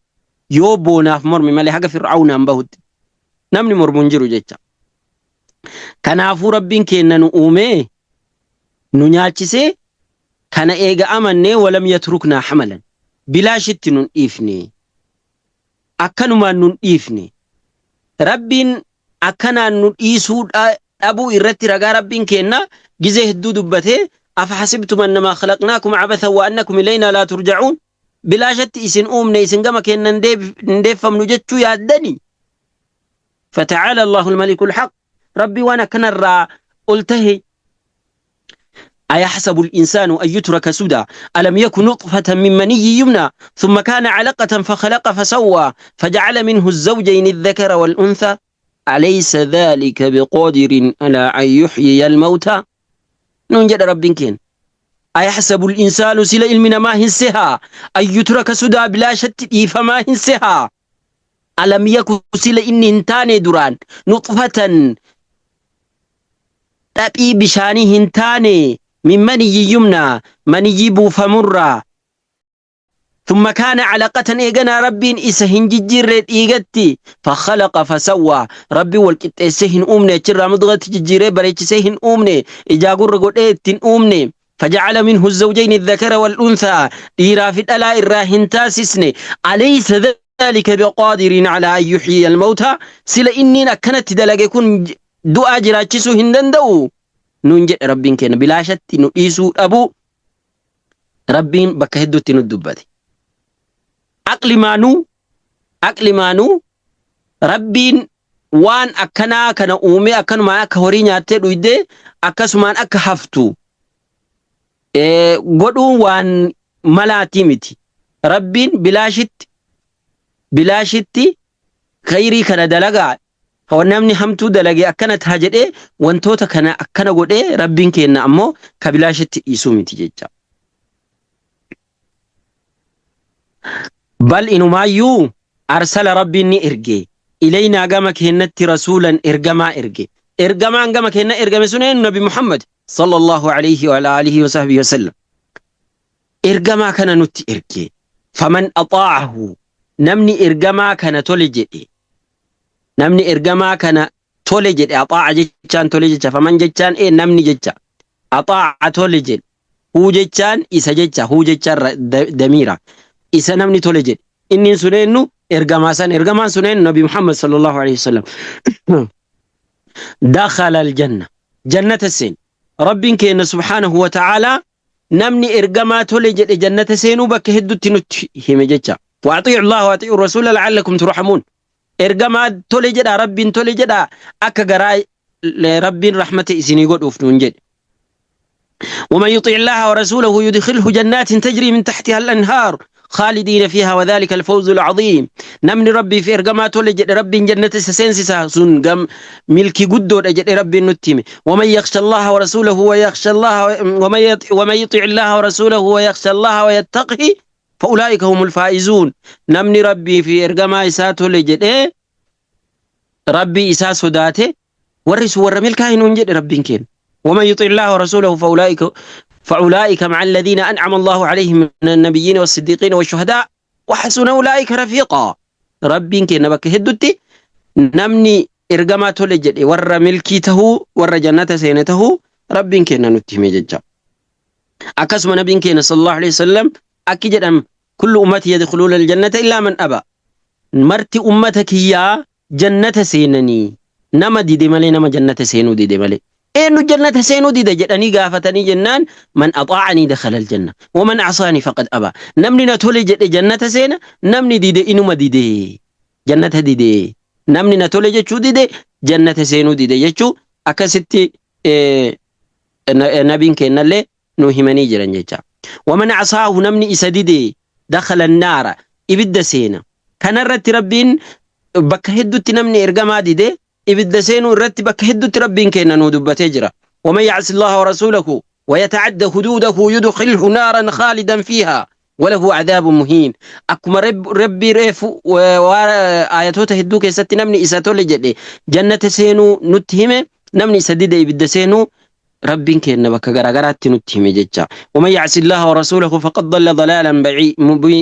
Yoo boonaaf morme malee haga Fir'aawnaan bahutti namni mormu hin jiru jecha. Kanaafuu Rabbiin keenna nu uumee nu nyaachisee kana eega amannee walam yatruknaa hamalan bilaashitti nun dhiifne. Akkanumaan nun dhiifne. Rabbiin akkanaan nu dhiisuu dhabuu irratti ragaa Rabbiin keenna gizee hedduu dubbatee afa hasibtum annamaa khalaqnaakum abathan wa annakum ilaynaa laa turja'uun bilaashatti isin uumne isin gama keenna hin deeffamnu jechuu yaaddanii fata'aala Allahul malikul haq Rabbi waan akkanarraa ol tahe. أيحسب الإنسان أن يترك سدى ألم يكن نطفة من مني يمنى ثم كان علقة فخلق فسوى فجعل منه الزوجين الذكر والأنثى أليس ذلك بقادر على أن يحيي الموتى. Nuun jedha Rabbiin keenya. أيحسب الإنسان sila ilmi namaa hin sehaa أن يترك سدى bilaashatti dhiifamaa hin sehaa ألم يك sila inni hin taane duraan نطفة dhaphii bishaanii hin taane من مني يمنى maniyyii buufamurraa ثم كان علقة eeganaa Rabbiin isa hin jijjiirre dhiigatti فخلق فسوى Rabbi wal qixxeessee hin uumne achirraa mudghatti jijjiiree bareechisee hin uumne ijaa gurra godhee ittiin uumne فجعل منه الزوجين الذكر والأنثى dhiiraa fi dhalaa irraa hin taasisne أليس ذلك بقادر على أن يحيي الموتى sila inniin akkanatti dalage kun du'aa jiraachisuu hin danda'u nuun jedhe Rabbiin keenya. Bilaashatti nu dhiisuu dhabuu Rabbiin bakka hedduutti nu dubbate. Aqlimaanuu aqlimaanuu Rabbiin waan akkanaa kana uumee akkanumaan akka horii nyaattee dhuydee akkasumaan akka haftu godhuun waan malaatii miti. Rabbiin bilaashitti bilaashitti khayrii kana dalagaa, namni hamtuu dalage akkana ta'a jedhee wantoota kana akkana godhee Rabbiin kenna ammoo ka bilaashitti dhiisuu miti jecha. Bal inumaayyuu أرسل Rabbiin ni erge إلينا gama keenyatti رسولا ergamaa erge. Ergamaan gama keenya ergame sun eenyu? Nabi Muhammad صلى الله عليه وعلى آله وصحبه وسلم. Ergamaa kana nutti erge. فمن أطاعه namni ergamaa kana tole jedhe, namni ergamaa kana tole jedhe. أطاع jechaan tole jecha. فمن jechaan ee namni jecha. أطاع tole jedhe. هو jechaan isa jecha. هو jechaan damiira isa. Namni tole jedhe inni sun eenyu? Ergamaa san. Ergamaan sun eenyu? Nabi Muhammad صلى الله عليه وسلم. دخل الجنة jannata seen. Rabbiin keenya سبحانه وتعالى namni ergamaa tole jedhe jannata seenuu bakka hedduutti nutti hime jecha. وأطيعوا الله وأطيعوا الرسول لعلكم ترحمون. Ergamaa tole jedha, Rabbiin tole jedha, akka garaa Rabbiin rahmata isinii godhuuf nuun jedhe. ومن يطع الله ورسوله يدخله جنات تجري من تحتها الأنهار خالدين فيها وذلك الفوز العظيم. Namni Rabbii fi ergamaa tole jedhe Rabbiin jannata isa seensisa, sun gam milkii guddoodha jedhe Rabbiin nutti hime. ومن يخشى الله ورسوله ويخشى الله ومن يطع الله ورسوله ويخشى الله ويتقه فأولئك هم الفائزون. Namni Rabbii fi ergamaa isaa tole jedhee Rabbii isaa sodaate warri sun warra milkaa'in jedhe Rabbiin keenya. ومن يطع الله ورسوله فأولئك مع الذين أنعم الله عليهم من النبيين والصديقين والشهداء وحسن أولئك رفيقا. Rabbiin keenya bakka hedduutti namni ergamaa tole jedhe warra milkii tahuu, warra jannata seene tahuu Rabbiin keenya nutti hime jecha. Akkasuma nabiin keenya صلى الله عليه وسلم akki jedham: كل أمتي يدخلون الجنة إلا من أبى. Marti ummata kiyyaa jannata seenanii nama dide malee, nama jannata seenuu dide malee. Eenyu jannata seenuu dide jedhanii gaafatanii jennaan, من أطاعني دخل الجنة ومن عصاني فقد أبى. Namni na tole jedhe jannata seena, namni dide inuma dide, jannata dide. Namni na tole jechuu dide jannata seenuu dide jechuu akkasitti nabiin kennallee nu himanii jiran jecha. ومن عصاه namni isa dide دخل النار ibidda seena. Kanarratti Rabbiin bakka hedduutti namni ergamaa dide ibidda seenuu irratti bakka hedduutti Rabbiin kenna nuu dubbatee jira. ومن يعص الله ورسوله ويتعد حدوده يدخله نارا خالدا فيها وله عذاب مهين. Akkuma Rabbii reefu ayatoota hedduu keessatti namni isa tole jedhe jannata seenuu nutti hime, namni isa dide ibidda seenuu Rabbiin kenna bakka garaagaraatti nutti hime jecha. ومن يعص الله ورسوله فقد ضل ضلالا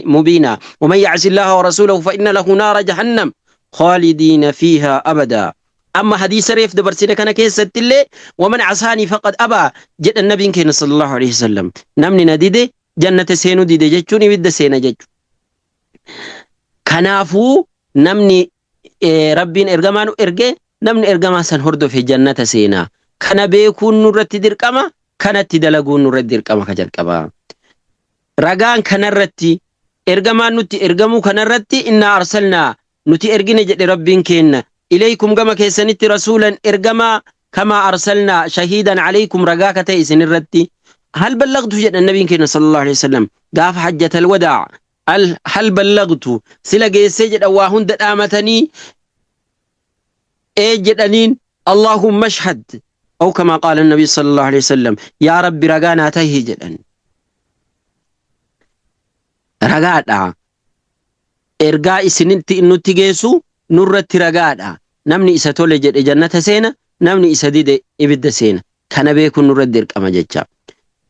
مبينا. ومن يعص الله ورسوله فإن له نار جهنم خالدين فيها أبدا. Amma hadiisa reef dabarsine kana keessatti illee ومن عصاني فقد أبى jedha nabiin keenya صلى الله عليه وسلم. Namni na dide jannata seenuu dide jechuun ibidda seena jechuudha. Kanaafuu namni Rabbiin ergamaa nu erge, namni ergamaa san hordofe jannata seenaa. Kana beekuun nurratti dirqama, kanatti dalaguun nurratti dirqama ka jalqaba. Ragaan kanarratti ergamaan nutti ergamuu kanarratti إنا أرسلنا nuti ergine jedhe Rabbiin kenna. Ilaykum gama keessanitti rasuulan ergamaa kamaa arsalnaa shahiidan alaykum ragaa ka ta'e isin irratti. Hal ballagtu jedhan nabiin keenya sallallahu alaihi wasallam gaafa hajjatal wadaa hal ballagtu sila geessee jedhan waa hunda dhaamatanii ee jedhaniin Allahumma ashhad aw kamaa qaala nabii sallallahu alaihi wasallam yaa rabbi ragaa naa tahi jedhan. Ragaadha. Ergaa isinitti nutti geessu nurratti ragaadha. Namni isa tole jedhe jannata seena, namni isa dide ibidda seena. Kana beekuun nurratti dirqama jecha.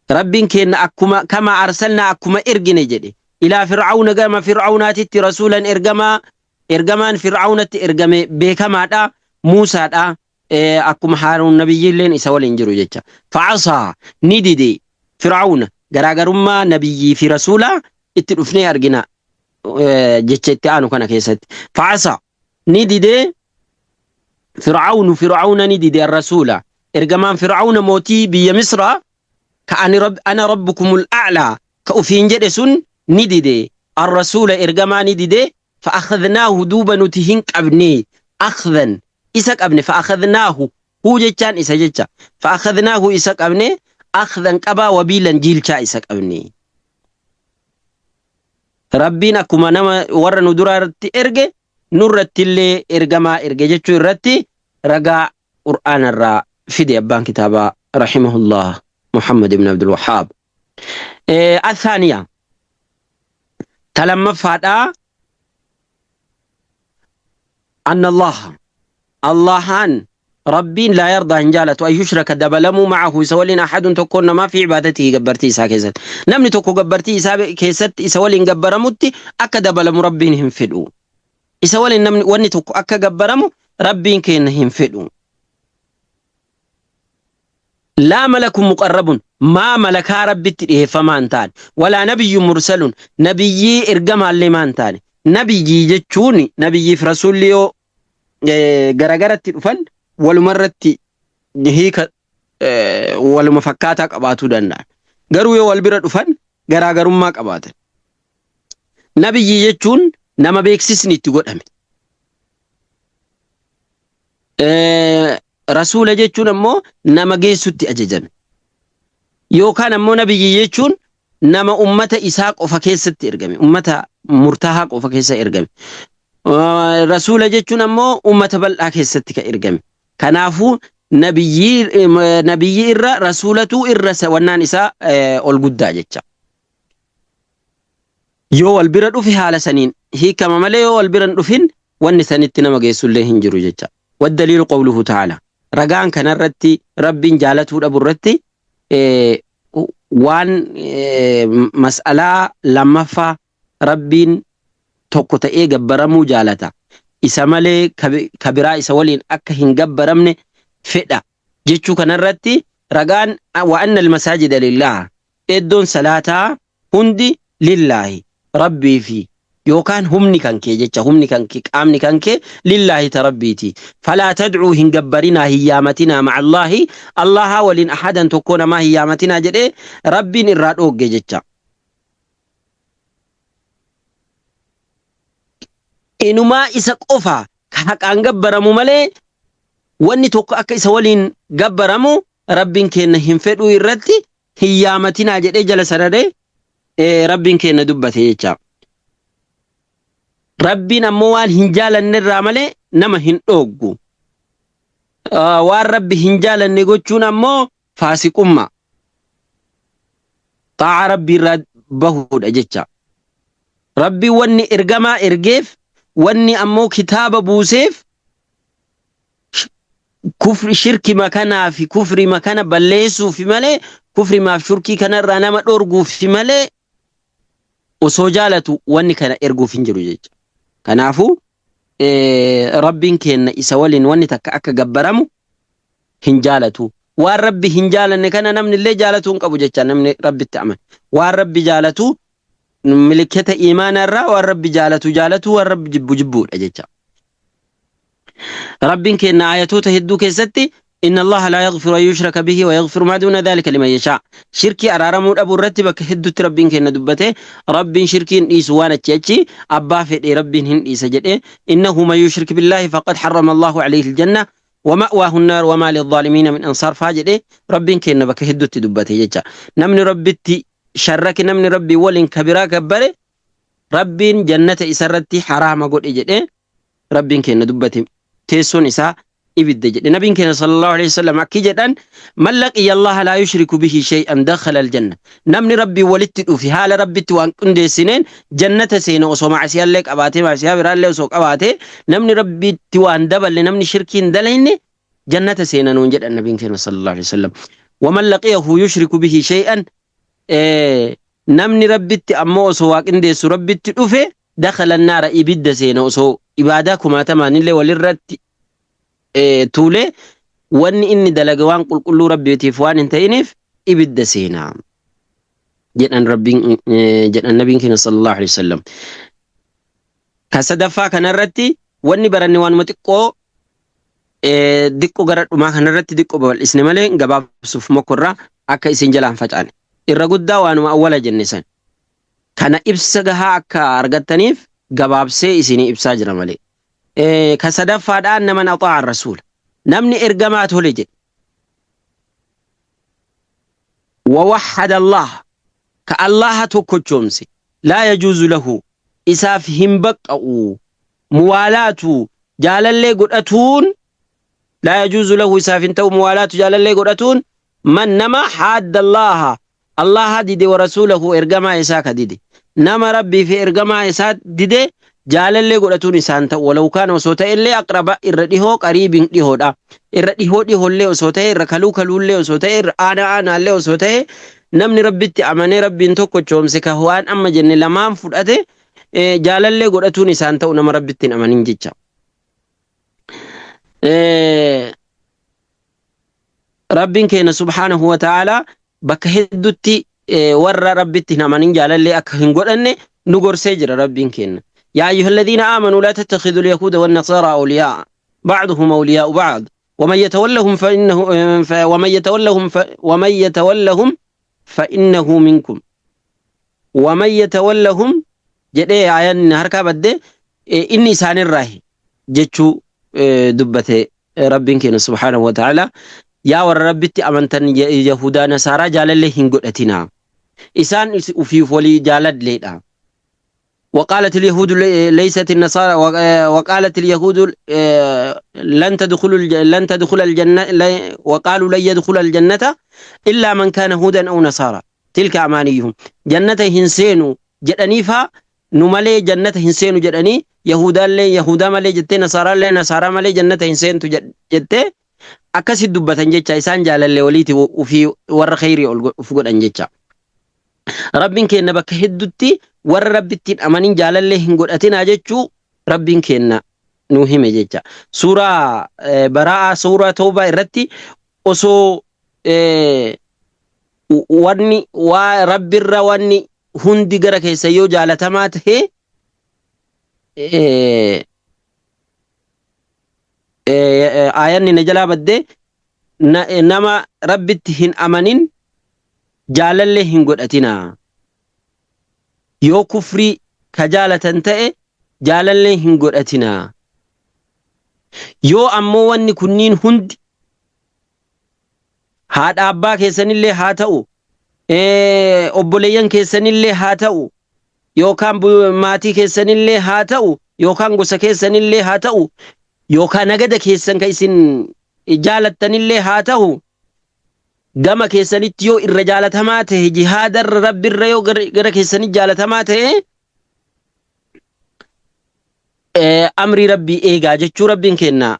Rabbiin keenya akkuma kama arsalnaa akkuma ergine jedhe. Ilaa fir'aawna gama fir'aawnaatitti rasuulan ergamaa ergamaan fir'aawnatti ergame beekamaadha. Muusaadha. Akkuma Haaruun nabiyyiilleen isa waliin jiru jecha. Fa'asaa ni dide fir'aawna garaagarummaa nabiyyii fi rasuulaa itti dhufnee argina jecha itti aanu kana keessatti. Fa'asaa ni didee fir'aawnu fir'aawna ni dide rasuula ergamaan fir'aawna mootii biyya Misraa ka ani ana rabbukumul a'laa ka ufiin jedhe sun ni dide ar-rasuula ergamaa ni dide fa'akhadnaahu duuba nuti hin qabne akhdan isa qabne fa'akhadnaahu huu jechaan isa jecha fa'akhadnaahu isa qabne akhdan qabaa wabiilan jiilchaa isa qabne. Rabbiin akkuma nama warra nu duraatti erge nurratti illee ergamaa erge jechuu irratti ragaa qur'aana irraa fide abbaan kitaabaa rahimahullah Muhammad ibn Abdul Wahhaab. Athaaniyaa talammaffaadhaa anna Allaha Allahaan Rabbiin laa yardaa hin jaalatu an yushraka dabalamuu macahu isa waliin ahadun tokkoon namaa fi cibaadatihi gabbartii isaa keessatti. Namni tokko gabbartii isaa keessatti isa waliin gabbaramutti akka dabalamu Rabbiin hin fedhu. Isa waliin namni wanni tokko akka gabbaramu Rabbiin keenya hin fedhu. Laa malakun muqarrabun maa malakaa Rabbitti dhiheeffamaa hin taane walaa nabiyyun mursalun nabiyyii ergamaallee maa hin taane. Nabiyyii jechuun nabiyyiif rasuulli yoo garagaratti dhufan walumarratti hiika waluma fakkaataa qabaatuu danda'an. Garuu yoo wal bira dhufan garaagarummaa qabaatan. Nabiyyii jechuun nama beeksisni itti godhame. Rasuula jechuun ammoo nama geessutti ajajame. Yookaan ammoo nabiyyii jechuun nama ummata isaa qofa keessatti ergame. Ummata murtaa'aa qofa keessa ergame. Rasuula jechuun ammoo ummata bal'aa keessatti kan ergame. Kanaafuu nabiyyii irra rasuulatu irra wannaan isaa ol guddaa jecha. Yoo wal bira dhufe haala saniin hiikama malee yoo wal bira hin dhufin wanni sanitti nama geessullee hin jiru jecha. Waddaliilu qawluhu ta'ala. Ragaan kanarratti Rabbiin jaalatuu dhabu irratti waan mas'alaa lammaffaa Rabbiin tokko ta'ee gabbaramuu jaalata. Isa malee ka biraa isa waliin akka hin gabbaramne fedha jechuu kanarratti ragaan wa anna al-masaajida lillah iddoon salaataa hundi lillaahi rabbii fi yookaan humni kan kee jecha humni kan kee qaamni kan kee lillaahi ta rabbiiti. Falaa tadcuu hin gabbarinaa hin yaamatinaa macallaahi Allahaa waliin ahadan tokkoo namaa hin yaamatinaa jedhee rabbiin irraa dhoogge jecha. Inumaa isa qofa ka haqaan gabbaramu malee wanni tokko akka isa waliin gabbaramu rabbiin keenya hin fedhuu irratti hin yaamatinaa jedhee jala sararee rabbiin keenya dubbate jecha. Rabbiin ammoo waan hin jaalanne irraa malee nama hin dhooggu. Waan rabbi hin jaalanne gochuun ammoo faasiqummaa. Xaa'a rabbii irraa bahuudha jecha. Rabbiin wanni ergamaa ergeef wanni ammoo kitaaba buuseef kufri shirkima kanaa fi kufrima kana balleessuufi malee kufrimaaf shirkii kanarraa nama dhorguufi malee osoo jaalatu wanni kana erguuf hin jiru jecha. Kanaafuu rabbiin keenya isa waliin wanni takka akka gabbaramu hin jaalatu. Waan rabbi hin jaalanne kana namni illee jaalatuu hin qabu jecha namni rabbitti amane. Waan rabbi jaalatu milikkita imaanaa irraa waan rabbi jaalatu jaalatu waan rabbi jibbu jibbuudha jecha. Rabbiin keenya ayatoota hedduu keessatti Inna Allaha laa yaghfiru an yushraka bihi wa yaghfiru maa duuna dhaalika liman yashaa. Shirkii araaramuu dhabuu irratti bakka hedduutti Rabbiin keenya dubbate. Rabbiin shirkii hin dhiisu waan achi achi abbaa fedhe Rabbiin hin dhiisa jedhe. Innahu man yushrik billaahi faqad harrama Allahu alayhi aljanna wa ma'waahu an-naar wa maa lidh-dhaalimiina min ansaar faa jedhe Rabbiin keenya bakka hedduutti dubbate jecha. Namni Rabbitti sharrake namni Rabbii waliin ka biraa gabbare Rabbiin jannata isarratti haraama godhe jedhe Rabbiin keenya dubbate teessoon isaa ibidda jedhe. Nabiin keenya sallallahu alaihi wasallam akki jedhan man laqiya Allaha laa yushriku bihi shay'an dakhala aljanna. Namni Rabbii walitti dhufe haala Rabbitti waan qindeessineen jannata seena osoo macasiyaallee qabaatee macasiyaa biraallee osoo qabaatee namni Rabbitti waan daballe namni shirkii hin dalayne jannata seena nuun jedhan nabiin keenya sallallahu alaihi wasallam. Waman laqiyahu yushriku bihi shay'an namni Rabbitti ammoo osoo waa qindeessu Rabbitti dhufe dakhala naara ibidda seena osoo ibaadaa kumaatamaan illee walirratti tuulee wanni inni dalage waan qulqulluu Rabbiitiif waan hin ta'iniif ibidda seena jedhan Rabbiin jedhan nabiin keenya sallallahu alaihi wasallam. Ka sadaffaa kanarratti wanni baranne waanuma xiqqoo diqqo gara dhumaa kanarratti diqqo babal'isne malee gabaabsuuf mokkorraa akka isin jalaan facaane. Irra guddaa waanuma awwala jenne san. Kana ibsa gahaa akka argattaniif gabaabsee isinii ibsaa jira malee. Ka sadaffaadhaan naman axaa'a rasuula. Namni ergamaa tole jedhe. Wawahhada Allah ka Allaha tokkochoomse laa yajuuzu lahu isaaf hin baqqa'u muwaalaatu jaalallee godhatuun laa yajuuzu lahu isaaf hin ta'u muwaalaatu jaalallee godhatuun man nama haadda Allaha Allaha dide wa rasuulahu ergamaa isaa ka dide nama Rabbii fi ergamaa isaa dide jaalallee godhatuun isaan ta'u walaw kaana osoo ta'ellee aqraba irra dhihoo qariibin dhihoodha irra dhihoo dhihoollee osoo ta'e irra kaluu kaluullee osoo ta'e irra aanaa aanaallee osoo ta'e namni Rabbitti amanee Rabbiin tokkochoomse ka waan amma jenne lamaan fudhate jaalallee godhatuun isaan ta'u nama Rabbitti hin amanin jecha. Rabbiin keenya subhaanahu wa ta'aalaa bakka hedduutti warra Rabbitti hin amanin jaalallee akka hin godhanne nu gorsee jira Rabbiin keenya. Yaa ayyuhalladhiina aamanuu laa tattakhidul yahuuda wan nasaaraa awliyaa ba'duhum awliyaa'u ba'd ومن يتولهم فإنه ومن يتولهم ف ومن يتولهم فإنه منكم ومن يتولهم jedhee ayan harkaa badde inni isaanirraahi jechuu dubbate Rabbiin keenya subhaanahu wa ta'ala yaa warra Rabbitti amantan Yahudaa Nasaaraa jaalallee hin godhatinaa. Isaan ufiif walii jaalalleedha. وقالت اليهود ليست النصارى وقالت اليهود لن تدخلوا لن تدخل الجنة وقالوا لن يدخل الجنة إلا من كان هودا أو نصارى تلك أمانيهم جنة هنسينو jedhaniifa nu malee jannata hin seenu jedhanii Yahudaallee Yahudaa malee jettee Nasaaraallee Nasaaraa malee jannata hin seentu jettee akkasi dubbatan jecha isaan jaalallee waliiti ufii warra kheyrii ol uf godhan jecha. Rabbiin keenna bakka heddutti warra Rabbitti hin amanin jaalallee hin godhatinaa jechuu Rabbiin keenna nuu hime jecha. Suuraa Baraa'aa suuraa Tawbaa irratti osoo wanni waa Rabbirra wanni hundi gara keessa yoo jaalatamaa ta'e aayanni na jalaa baddee nama Rabbitti hin amanin jaalallee hin godhatinaa. Yoo kufrii ka jaalatan ta'e jaalallee hin godhatinaa. Yoo ammoo wanni kunniin hundi haadha abbaa keessanillee haa ta'u obboleeyyan keessanillee haa ta'u yookaan maatii keessanillee haa ta'u yookaan gosa keessanillee haa ta'u yookaan nagada keessan ka isin jaalattanillee haa ta'u gama keessanitti yoo irra jaalatamaa ta'e jihaadarra Rabbirra yoo gara keessanitti jaalatamaa ta'e amrii Rabbii eegaa jechuu Rabbiin kenna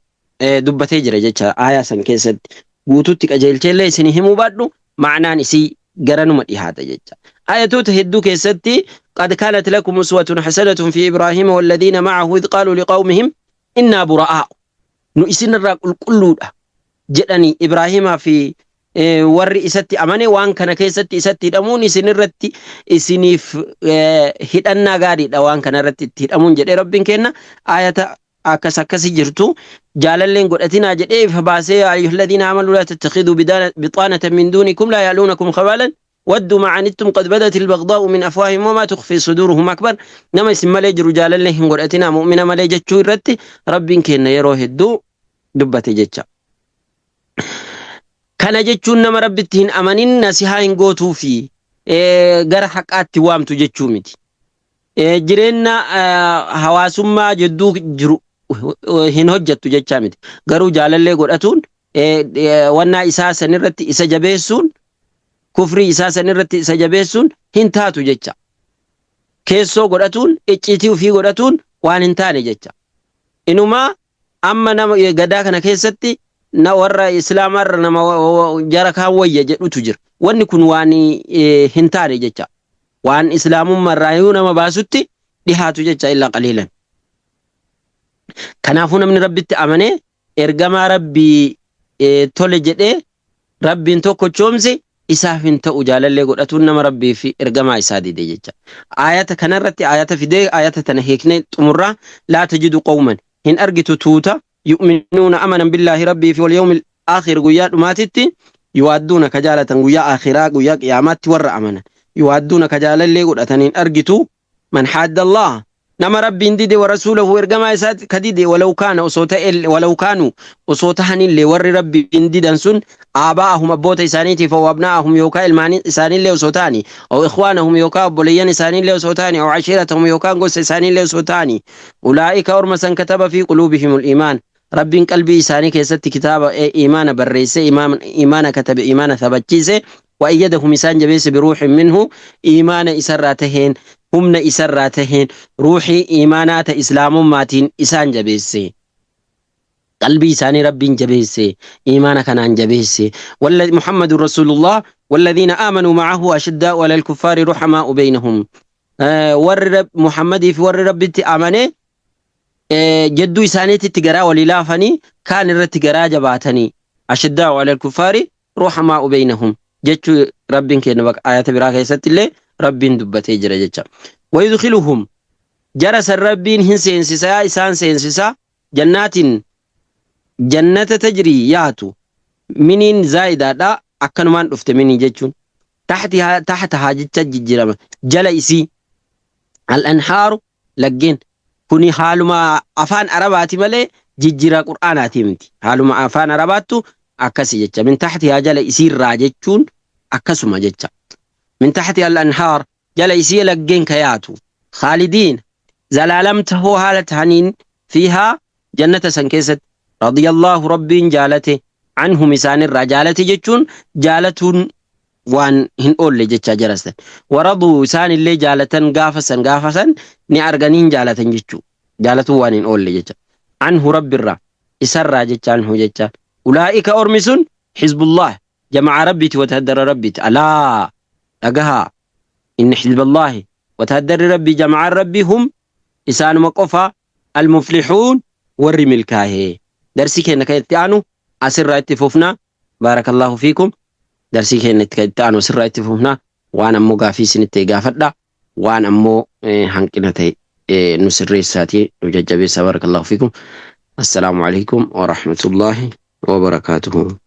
dubbatee jira jecha aayaa san keessatti guututti qajeelcheellee isin himuu baadhu ma'anaan isii garanuma dhihaata jecha. Ayatoota hedduu keessatti قد كانت لكم أسوة حسنة في إبراهيم والذين معه إذ قالوا لقومهم إنا براء nu isinirraa qulqulluudha jedhanii Ibraahimaa fi warri isatti amane waan kana keessatti isatti hidhamuun isinirratti isiniif hidhannaa gaariidha waan kana irratti itti hidhamuun jedhee Rabbiin kenna ayata akkas akkasi jirtu Jaalallee hin godhatinaa jedhee ifa baasee yaa ayyuhalladhiina aamanuu laa tattakhiduu bixaanatan min duunikum laa ya'luunakum khabaalan wadduu maa anittum qad badatil bagdaa'u min afwaahihim wamaa tukhfii suduuruhum akbar. Nama isin malee jiru jaalallee hin godhatinaa mu'mina malee jechuu irratti Rabbiin keenna yeroo hedduu dubbate jecha. Kana jechuun nama Rabbitti hin amanin nasihaa hin gootuufi gara haqaatti waamtu jechuu miti. Jireenna hawaasummaa jidduu jiru hin hojjettu jechaa miti. Garuu jaalallee godhatuun wannaa isaa sanirratti isa jabeessuun kufrii isaa sanirratti isa jabeessuun hin taatu jecha. Keessoo godhatuun icciitii ofii godhatuun waan hin taane jecha. Inumaa amma nama gadaa kana keessatti na warra islaamaarra nama jara kaan wayya jedhutu jira. Wanni kun waan hin taane jecha. Waan islaamummaarraa nama baasutti dhihaatu jecha illaa qaliilan. Kanaafuu namni Rabbitti amanee ergamaa Rabbii tole jedhee Rabbiin tokkochoomse isaaf hin ta'u jaalallee godhatuun nama Rabbii fi ergamaa isaa dide jecha. Aayata kanarratti aayata fidee aayata tana hiiknee xumurraa laa tajidu qawman hin argitu tuuta yu'minuuna amanan billaahi Rabbii fi wal yawmil aakhir guyyaa dhumaatitti yuwaadduuna ka jaalatan guyyaa aakhiraa guyyaa qiyaamaatti warra amanan yuwaadduuna ka jaalallee godhatan hin argitu man haadda Allah nama Rabbiin dide wa rasuulahu ergamaa isaa ka dide walaw kaana osoo ta'e walaw kaanu osoo tahanillee warri Rabbiin didan sun aabaa'ahum abboota isaaniitiif aw abnaa'ahum yookaa ilmaan isaaniillee osoo ta'ani aw ikhwaanahum yookaa obboleeyyan isaaniillee osoo ta'ani aw ashiiratahum yookaan gosa isaaniillee osoo ta'ani ulaa'ika orma san kataba fi quluubihimul iimaan Rabbiin qalbii isaanii keessatti kitaaba iimaana barreesse iimaana katabe iimaana thabachiise wa ayyadahum isaan jabeesse biruuhin minhu iimaana isarraa taheen humna isarraa taheen ruuhii iimaanaa ta islaamummaatiin isaan jabeesse. Qalbii isaanii Rabbiin jabeesse iimaana kanaan jabeesse. Muhammadun Rasuulullah walladhiina aamanuu ma'ahu ashiddaa'u alal kuffaari ruhamaa'u beynahum. Warri Muhammadii fi warri Rabbitti amane jedduu isaaniititti garaa walii laafanii kaan irratti garaa jabaatanii ashiddaa'u alal kuffaari ruhamaa'u beynahum jechuu Rabbiin keenya bakka ayata biraa keessatti illee Rabbiin dubbatee jira jecha. Wayudkhiluhum jara san Rabbiin hin seensisa isaan seensisa jannaatin jannata tajrii yaatu miniin zaayidaadha akkanumaan dhufte minii jechuun taxti taxtahaa jecha jijjiirama jala isii al-anhaaru laggeen kuni haaluma afaan arabaati malee jijjiiraa qur'aanaati miti haaluma afaan arabaattu akkasi jecha min taxtihaa jala isiirraa jechuun akkasuma jecha min taxtihaa al-anhaar jala isii laggeen ka yaatu khaalidiin zalaalam tahoo haala tahaniin fiihaa jannata san keessatti radiyallahu Rabbiin jaalate anhum isaanirraa jaalate jechuun jaalatuun waan hin oolle jechaa jarasan waraduu isaanillee jaalatan gaafa san ni arganii hin jaalatan jechuu jaalatuu waan hin oolle jecha anhu Rabbirraa isarraa jecha anhu jecha ulaa'ika ormi sun xizbullah jama'a Rabbiiti watahaddara Rabbiiti alaa dhagahaa inni xizballahi watahaddarri Rabbii jama'aan Rabbii hum isaanuma qofa almuflixuun warri milkaa'e. Darsii keenya kan itti aanu asirraa itti fufna. Baarakallahu fiikum. Darsii keenya kan itti aanu asirraa itti fufna. Waan ammoo gaafii isinitti gaafadha. Waan ammoo hanqina ta'e nu sirreessaatii nu jajjabeessaa. Baarakallahu fiikum. Assalaamu alaikum wa rahmatullahi wa barakaatuhu.